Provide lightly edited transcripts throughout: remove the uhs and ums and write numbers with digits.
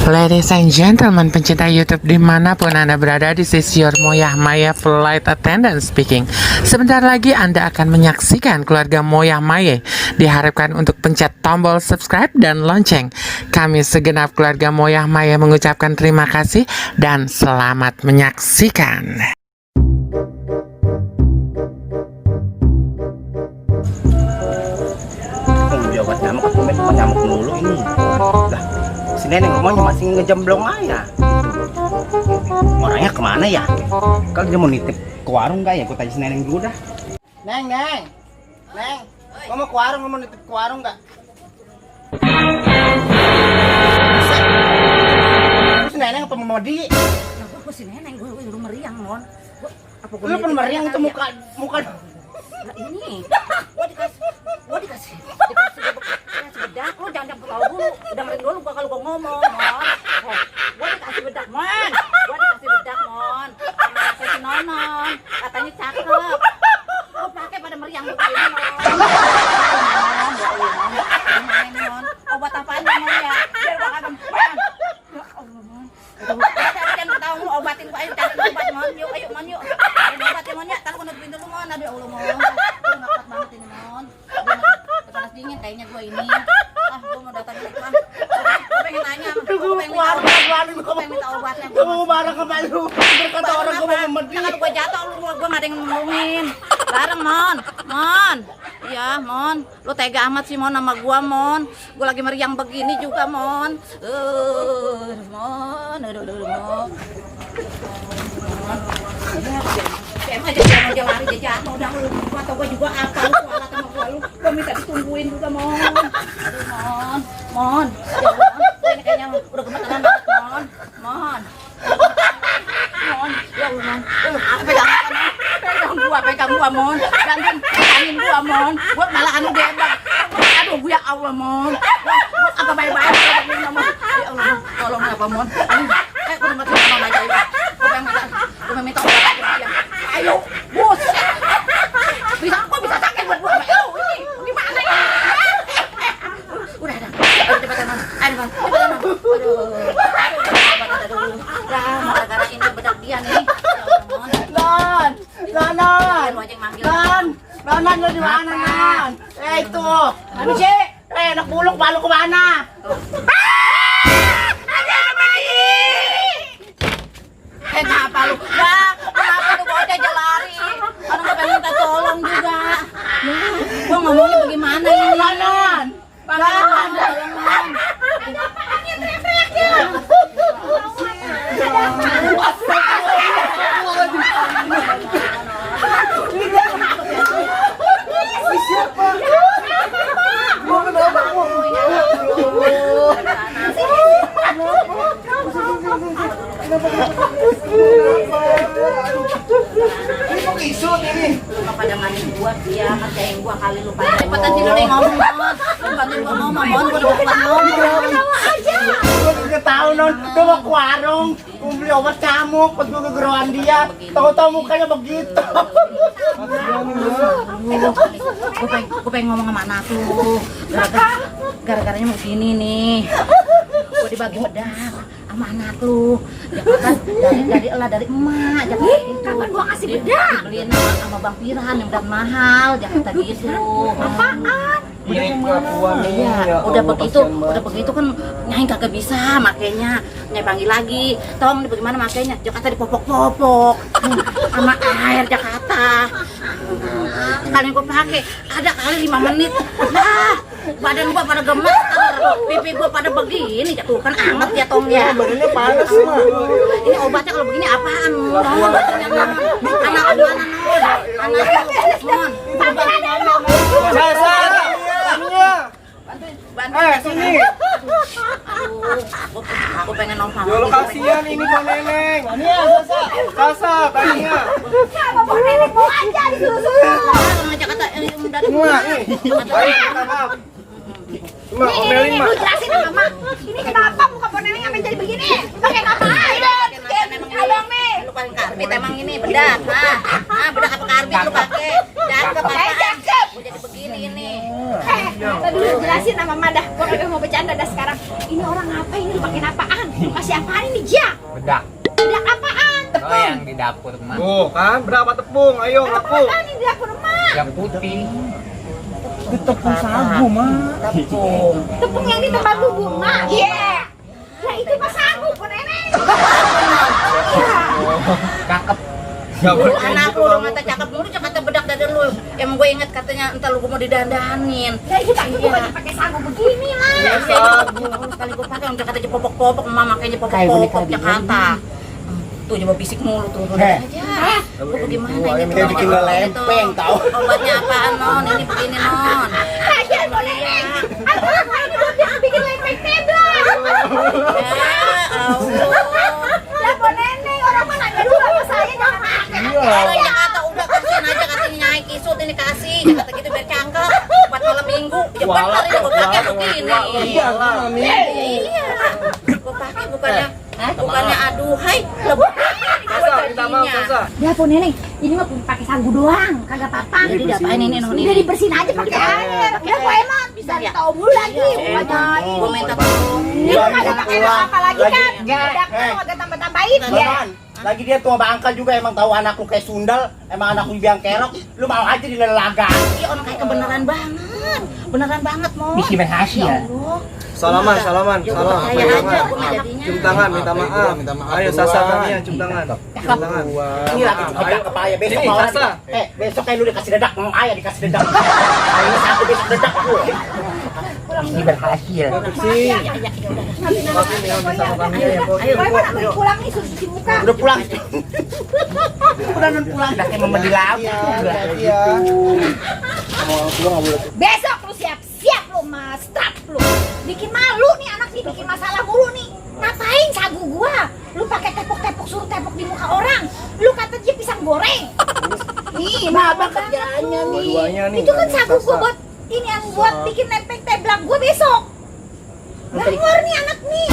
Ladies and gentlemen, pencinta YouTube dimanapun Anda berada, this is your Moyah Maya Flight Attendant speaking. Sebentar lagi Anda akan menyaksikan keluarga Moyah Maya. Diharapkan untuk pencet tombol subscribe dan lonceng. Kami segenap keluarga Moyah Maya mengucapkan terima kasih dan selamat menyaksikan. Obat nyamuk atau nyamuk melulu ini. Lah, si nenek ngomongnya masih ngejemblong aja. Orangnya kemana ya? Kalau dia mau nitip ke warung nggak ya? Aku tanya si nenek dulu dah. Neng, mau ke warung, mau nitip ke warung nggak? Si nenek apa mau di? Aku si nenek, gue udah meriang, mon. Lu pun meriang itu muka. Nah, ini, gue dikasih bedak, lu jangan tahu dulu, udah mering dulu gua kalau gua ngomong, mon. Gue dikasih bedak, mon. Sama si Nonon, katanya cakep. Gue pakai pada meriang begini, mon. Mon. Obat apaan, mon ya? Biar gua kagak mon. Ya Allah, mon. Jangan tahu lu obatin gua, ayo cari obat, mon. Yuk, mon, yuk. Cari obat ya, mon ya. Taruh gua nutupin dulu, mon. Aduh, ya Allah, mon. Gue nggak kuat banget ini, mon. Panas dingin kayaknya gua ini. Gue mau datang iklan. Gue pengen tanya. Gue pengen minta obatnya. Gue mau marah ke lu. Berkata orang gue mau memedi. Kalau gue jatuh, gue nggak ada yang ngomongin. Bareng, mon. Iya, mon. Lu tega amat sih, mon, sama gue, mon. Gue lagi meriang begini juga, mon. Mon. Mon. Emang aja lari dia jatuh. Udah lu atau gue juga apa lu kualat sama gue minta ditungguin juga, mon. Aduh, mon. Ya Allah, ini kayaknya udah gemeteran banget, mon. Ya Allah, mon. Pegang gua, mon. Gantiin gua, mon. Gua malah anu debak. Aduh, ya Allah, mon. Gua agak baik-baik begini, mon. Ya Allah, mon. Tolong apa, mon. Gua udah mati sama aja ibu. Gua minta obat lagi. Ayo, buset. Bisa sakit buat gua. Ayo, ini gimana ya? Udah. Cepetan, mon. Ayo, mon. Cepetan, mon. Aduh. Gara-gara ini bedak dia nih. Non, lu di mana, Non? Itu. Anu sih? Anak buluk balu ke mana? Ada bayi. Kenapa lu? Kenapa lu bocah aja lari? Orang gue pengen minta tolong juga. Gua ngomongnya bagaimana ini? Non. Tolong. Ada apaan ya teriak-teriak ya? Pada mandi buat dia, ngerjain gua kali lu pada cepetan sih lu nih ngomong, mon. Lu bantuin gua ngomong, mon. Gua udah kuat ngomong. Gue juga tahu, Non. Gue mau ke warung, gue beli obat nyamuk, pas gue kegeruan dia, tahu-tahu mukanya begitu. Gue pengen ngomong sama anak lu. Gara-garanya mau gini nih. Gue dibagi bedak sama anak lu. Ya kan dari emak Jakarta gitu. Kapan gua kasih bedak? Dibeliin sama Bang Piran yang bedak mahal Jakarta gitu. Apaan? Iya, udah begitu kan Nyai kagak bisa makanya Nyai panggil lagi. Tolong nih bagaimana makanya Jakarta dipopok-popok sama air Jakarta. Kalian gua pakai ada kali 5 menit. Nah, badan gua pada gemeter, pipi gua pada begini jatuh kan anget ya tongnya. Badannya panas, Mak. Ini obatnya kalau begini apaan? Anak mana? Bantuin sini. Aku pengen nongkrong. Ya lo kasihan ini Bang Neneng. Tania, Sasa, Tania. Bang Neneng mau aja disuruh-suruh. Jakarta Semua nih. Baik, maaf. Cuma omelin, Nih, Mak. lu jelasin sama Mak. Ini kenapa muka Bang Neneng sampai jadi begini? Pakai apa aja? Abang nih. Lu paling karbit emang ini bedak. Bedak apa karbit lu pakai? Cakep apaan? Gua jadi begini ini. Tadi dulu jelasin sama Mama dah. Gua kagak mau bercanda dah sekarang. Ini orang apa ini lu pakai apaan? Kasih apaan ini, Jak? Bedak. Bedak apaan? Oh Tepung. yang di dapur mah. Tuh kan berapa tepung? Ayo Tepung ngaku. apaan ini di dapur emak? Yang putih. Tepung sagu mah. Tepung yang di tempat bubur, Mak. Iya. Ya itu mah sagu, Bu Neneng. Iya. Cakep. Gak boleh kayak Anak gitu lu udah kamu. mata cakep mulu, kata bedak dari lu. Emang gue inget katanya entar lu mau didandanin. Ya itu tak bukan pakai sagu begini lah. Iya, sekali gue pakai untuk kata popok-popok, mama makanya popok-popok Jakarta. Tuh coba bisik mulu tuh. Heh. aja. Gue bagaimana ini? Kayak bikin lempeng, tau. Obatnya apaan, Non? Ini begini, Non. Ajar Bu Neneng. Aku ini buat bikin lempeng tebel. Ya Allah. Lah Bu Neneng, orang mah nanya dulu sama saya jangan pakai. Orang Jakarta udah kasihin aja katanya Nyai Kisut ini kasih. Jakarta gitu biar cangkep. Buat malam minggu. Ya benar ini gue pakai begini. Iya lah mami. Iya. Gue pakai bukannya aduhai. Lebih. Sasa, minta maaf Sasa. Ya Bu Neneng, ini mah pakai sagu doang, kagak apa-apa. Jadi diapain ini, Non? Udah dibersihin aja pakai air. Udah gue emang bisa ya? tahu dulu lagi. Wajahin. Gue minta tolong. Ini lu kagak pakai apa lagi kan? Lagi. Bedak lu kagak tambah-tambahin. Roman, lagi dia tua bangka juga emang tahu anak lu kayak sundal, emang anak lu biang kerok, lu mau aja dilelaga. Iya orang kayak kebenaran banget. Beneran banget, Mo. Misi berhasil. Ya Allah. Salaman, salaman, Ya, salam. percaya aja, aku mah jadinya. Cium tangan, minta maaf. Minta maaf Ayo duluan. Sasa Tania, cium tangan. Cium tangan. Ini lagi bedak kepala besok Ini, mau Sasa. besok kayak lu dikasih dedak, mau ayah dikasih dedak. Ini satu besok dedak gue. Misi berhasil. Bersih. Ya, ya, ya udah. Oke, nih sama kami ya, Bu. Ayo, Gue mau pulang nih suruh cuci muka. Udah pulang. Udah pulang. Udah kayak memedi labu. Iya. Besok lu siap-siap lu mas, strap lu. Bikin malu nih anak nih, bikin masalah mulu nih. Ngapain sagu gua? Lu pakai tepok-tepok, suruh tepok di muka orang. Lu kata dia pisang goreng. Ih, mabak kerjaannya nih. Dua-duanya nih, Itu kan Tania, sagu gua Sasa. buat ini yang buat bikin lempeng teblak gua besok. Bangor nih anak nih.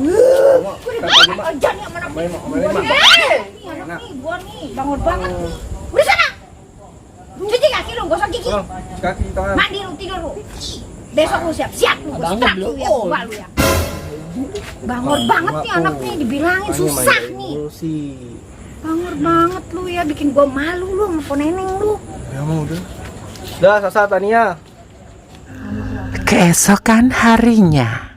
Gua udah banyak kerja nih sama anak nih. Nih anak nih, gua nih, bangor banget nih. Udah sana. Cuci kaki lu, gosok gigi. Oh, kaki tangan. Mandi lu, tidur lu. Besok lu siap-siap lu, gua strap lu ya, gua lu ya. Bangor banget nih anak nih, dibilangin susah nih. Bangor banget lu ya, bikin gua malu lu sama Po Neneng lu. Ya mau udah. Dah, Sasa Tania. Keesokan harinya.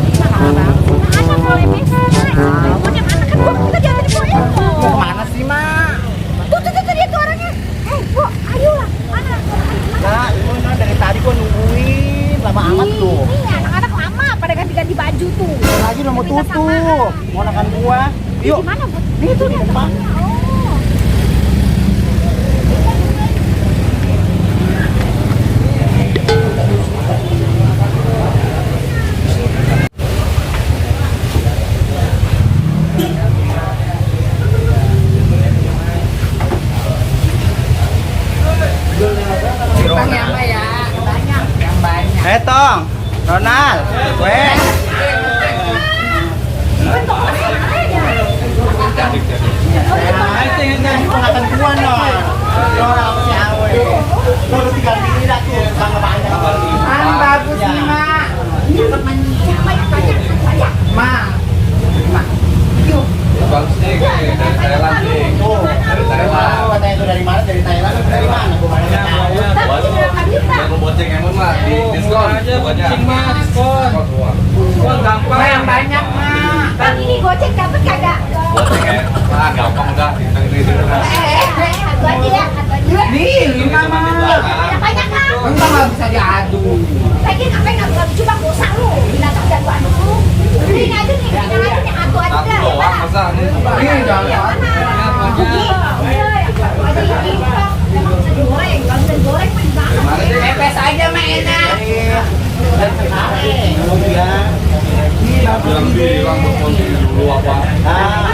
Anak boleh bisa. Gua yang anak kan gua kita diantar Po Neneng. Mau kemana sih, Mak? Tuh dia tuh orangnya. Po, ayolah. Mana? Nah, itu nah dari tadi gua nungguin lama amat tuh. Nih, anak-anak lama pada ganti-ganti baju tuh. Lagi udah mau Minta tutup. samaan. Mau makan gua. Yuk. Di mana, Bu? Itu nih tempatnya. Oh. Tong, Ronald, weh. Ponakan gua no. Orang si Awe. Baru 3 minggu dah tuh, bang banyak. Bagus nih, Mak. Mak. Bagus nih, dari Thailand nih. Tuh, Dari Thailand. oh, katanya itu dari mana? Dari Thailand atau dari mana? Gua mana tahu. Yang bonceng emang mah di diskon. Banyak. diskon. Diskon gampang. Yang banyak, Mak. Bang ini gocek dapat kagak? Bonceng ya. Ah, gampang udah. Satu aja ya, satu aja. Nih, 5, Mak. Banyak kan? Enggak nggak bisa diadu. Lagi ngapain nggak coba dosa lu? Binatang dan anu lu. Ini aja nih, yang aja nih satu aja Satu dah. doang masa nih. Nih, jangan. Yang mana? Satu aja yang ini. Emang bisa digoreng, kalau bisa digoreng mah gimana? Pepes aja, Mak, enak. Dan kemarin, kemudian. Bilang bonceng dulu apa? Ah,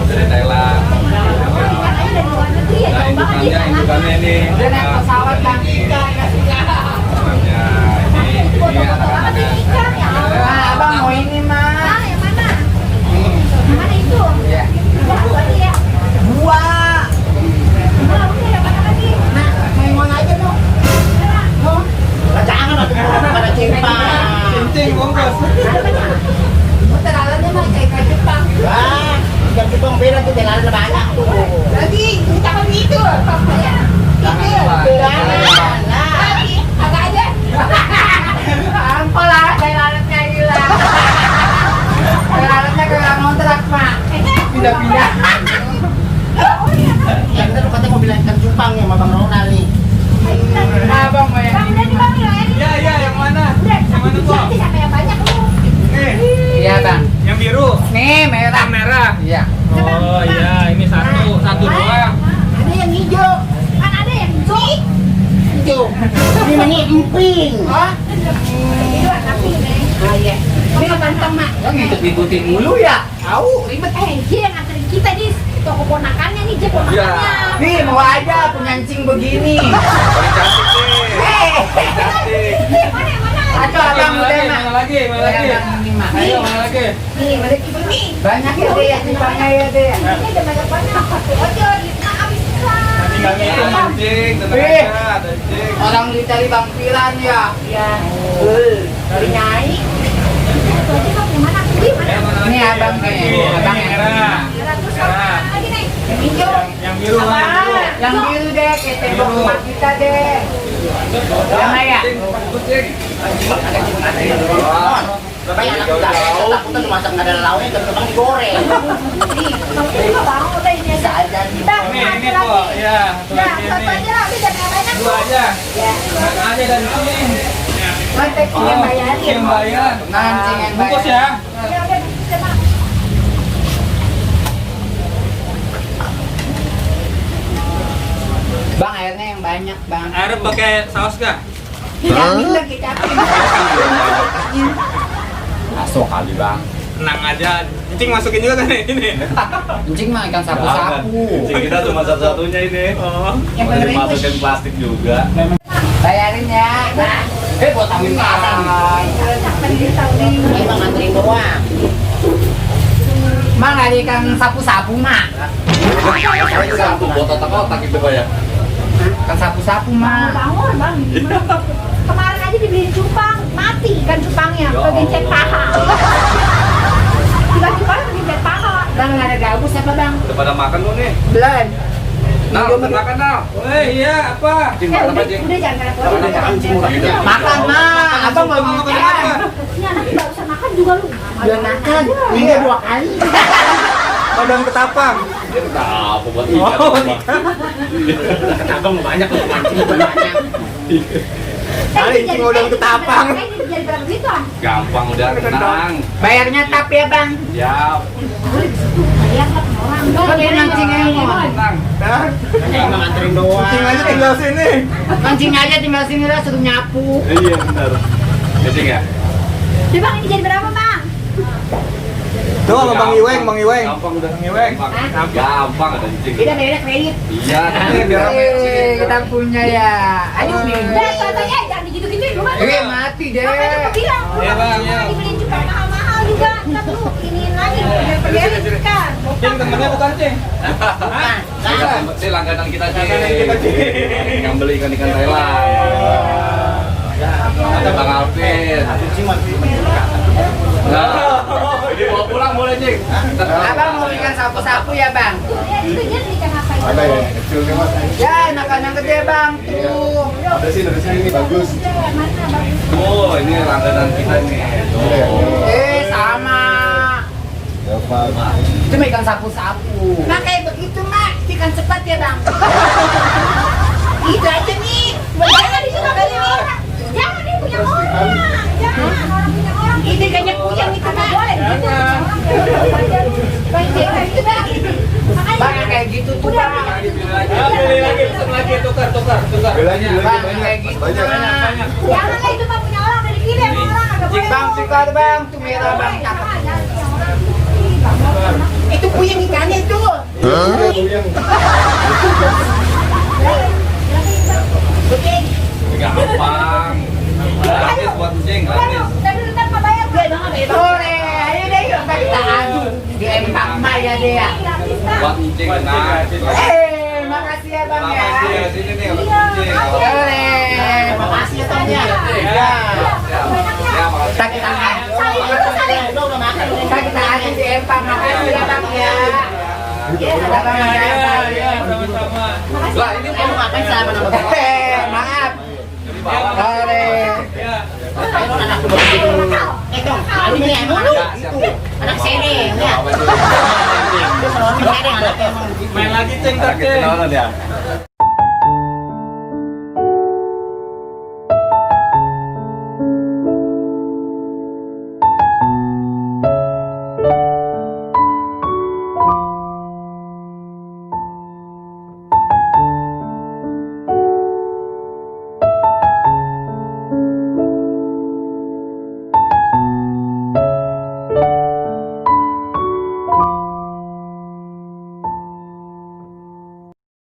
Dari Thailand. Katanya dari luar negeri ya, Nah, jauh banget indukannya, ya. indukannya ini. Udah naik pesawat Bang Ika, kasih Namanya ini anak-anaknya. Nah, Abang mau ini, Mak. Ah, yang mana? Yang mana itu? Ya. Satu aja ya. Ikan cupang beda tuh, tenaga banyak tuh. Lagi kita kan itu. Lagi agak aja. Ampun lah, saya lalatnya gila. Saya lalatnya kayak ngontrak, Mak. Pindah-pindah. Yang tadi lu katanya mau bilang ikan cupang ya sama Bang Ronald nih. Abang mau yang Bang, udah dipanggil ya. Iya, iya, yang mana? Udah, Yang mana, Bang? siapa yang banyak lu? Nih, Iya, Bang. yang biru. Nih, merah. Yang merah. Iya. Oh iya, ini satu doang. Ada yang hijau. Kan ada yang hijau. Hijau. Ini namanya emping. Itu warna pink, Neng. Ah iya. Ini ganteng, Mak. Yang ngikut-ngikutin mulu ya. Tahu ribet. Dia yang nganterin kita di toko ponakannya nih, dia ponakannya. Nih, mau aja penyancing begini. Paling cantik nih. Cantik. Mana? Aduh, abang udah, Mak. Mana lagi? Abang ini, Mak. Ayo, mana lagi? Nih, mana itu nih. Banyak ya, Dek. Cupangnya ya, Dek. Ini ada banyak-banyak. Satu aja, kita habis lah. Tinggal ngitung anjing, tenang Eh. aja, anjing. Orang dicari Bang Piran ya. Iya. Dari Nyai. Satu aja Bang, yang mana? Wih, mana? Ini abang nih. Abang Yang yang merah. Terus apa lagi nih? Yang hijau. Yang biru mana? Yang biru. Yang biru deh, kayak tembok rumah kita deh. Yang mana ya? Kucing. Banyak anak muda. Takutan dimasak nggak ada lauknya, ikan cupang digoreng. Nih, kalau itu Bang, udah ini aja. Bang, Ini satu kok. lagi. Ya, satu Ya, lagi satu ini. aja lah, udah jangan banyak. Dua aja. Ya. Mana aja dari sini. Nanti Yang bayarin. Yang bayar. Mancing yang Bungkus bayar. ya. Ya udah, bisa Bang. Bang, airnya yang banyak, Bang. Air pakai saus gak? Jangan bilang kita. Masuk kali bang. Tenang aja. Cing masukin juga kan ini. Kencing mah ikan sapu-sapu. Kucing kita cuma satu-satunya ini. Oh. Yang Mau bener dimasukin plastik juga. Bayarin ya. Nah, buat tamin makan. Emang nganterin doang. Mang ada ikan sapu-sapu, Mak. Satu buat otak-otak itu pak ya. Ikan sapu-sapu, Mak. Bangun, Bang. Kemarin aja dibeliin cupang, mati ikan cupangnya, Ya kegencet Allah. paha. Tiba-tiba kegencet paha. Bang, nggak ada gabus apa, Bang? Udah pada makan lu nih. Belum. Nah, udah makan nah. Woi, iya apa? Cing makan apa cing? Udah jangan repot. Udah anjing murah. Makan, Mak. Abang mau makan. Ini anak nggak usah makan juga lu. Belum makan. Minggu 2 kali. Padang ketapang. Dia apa buat ikan? Oh, Kenapa mau banyak lu mancing banyak. Kali cing udah ketapang. Jadi berapa duit tuh? Gampang udah tenang. Bayarnya tap ya, Bang. Siap. Bayar lah orang. Kan dia mancing emon. Tenang. Emang nganterin doang. Cing aja tinggal sini. Mancing aja tinggal sini lah, suruh nyapu. Iya benar. Ya cing ya. Coba Bang, ini jadi berapa Bang? Tuh sama Bang Iweng, Bang Iweng. Gampang udah. Bang Iweng. Gampang ada cing. Kita beda kredit. Iya, tapi biar rame cing. Kita punya ya. Ayo nih. Udah, contohnya jangan digitu-gituin lu kan. Mati deh. Makanya aku bilang, lu Iya, Bang, iya. dibeliin cupang mahal-mahal juga. Ntar lu iniin lagi, biar pergerin kan. Cing temennya bukan Cing. Si langganan kita cing. Langganan kita, Cing. Yang beli ikan-ikan Thailand. Ada Bang Alvin. Cing masih Nah, ini bawa pulang boleh cing. Abang mau ikan sapu-sapu ya, Bang? Ya, itu dia ikan apa itu? Ada ya, kecilnya mas. Ya, enakan yang gede, Bang. Tuh. Ada sih dari sini ini bagus. Mana bagus? Oh, ini langganan kita nih. Tuh. Sama. Ya Pak. Itu mah ikan sapu-sapu. Nah kayak begitu mak, ikan cepat ya bang. Itu aja nih. Jangan disuka kali orang. Jangan dia punya orang. Jangan orang punya orang. Ini kayaknya puyeng itu mak. Boleh gitu. Baik itu dah. Bang, yang kayak gitu tuh, Udah, Bang. Ya, beli lagi, pesen lagi, tukar. Beli Bang, kayak gitu, Banyak, Bang. banyak. Jangan lah itu mah punya orang dari kiri sama orang agak boleh. Bang, suka tuh, Bang. Tuh merah, Bang. Cakep. Jangan punya orang. Ih, Bang. Itu puyeng ikannya itu. Gampang. Gratis buat cing, gratis. Tapi ntar mau bayar. Boleh, ayo deh yuk kita adu di empang Maya deh ya. Gratis, Bang. Buat cing tenang. Terima kasih ya Bang ya. Makasih ya, sini nih abang Iya, kucing. Boleh. Makasih ya Tong ya. Ya. Ya, makasih. Sakit tangan. Saling itu saling. Udah makan. Sakit tangan si Empang. Makasih ya Bang ya. Ya, ada Bang ya. Ya, sama-sama. Lah ini kamu ngapain sama nama gue? Maaf. Boleh. Ya. Ayo anak begitu. Dong, ini ya dulu. Anak sedeng ya. Itu selalu sedeng anaknya emang. Main lagi ceng Sakit ceng. kenalan ya.